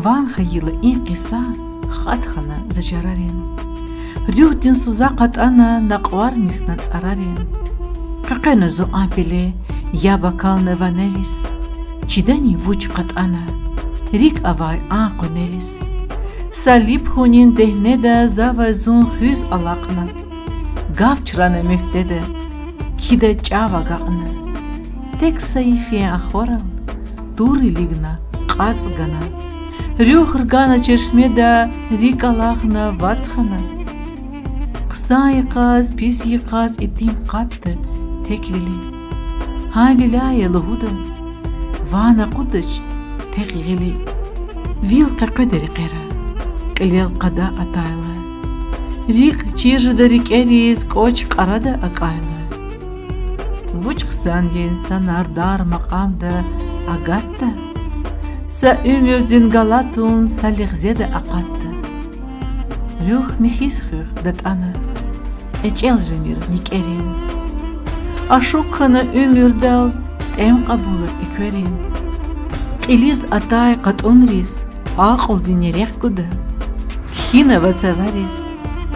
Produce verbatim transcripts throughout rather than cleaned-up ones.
Ван хьайила и кьиса хатӀ хьана за чарарин. Руьгьдин суза кьатӀана, накьвар михьна цӀарарин. Къекъвена зун а пеле, яб акална ванериз. Чидани вуч кьатӀана рикӀ авай а къванериз. Са лип хьунин дегьнеда завай зун хуьз алакьна. Гаф чрана мефтеда, кида чӀав агакьна. Тек са йифен ахварал тур илигна, кьацӀ гана. Руьгь ргана чешмеда, рикӀ алахьна, вацӀ хьана. Хъсан йикъаз, пис йикъаз итим кьатӀда теквили. Гьавиляй я лугьуда, ван акъуддач тек гъили. Вил къекъведа рекьера, кьилел къада атайла. РикӀ чир жеда рикӀериз, кӀвач кьарада акӀайла. Вуч хъсан я инсанар дар макьамда агатда, са уьмуьрдин галатун са легьзеда акъатда. Руьгь михьиз хуьх датӀана, кьечӀел жемир никӀерин. Ашукь хьана уьмуьрдал, тӀем кьабула экверин. Кьилиз атай кьатӀунриз акьулдин нерехъ гуда. Кхьинава цавариз,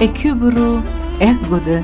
экуьбуру экв гуда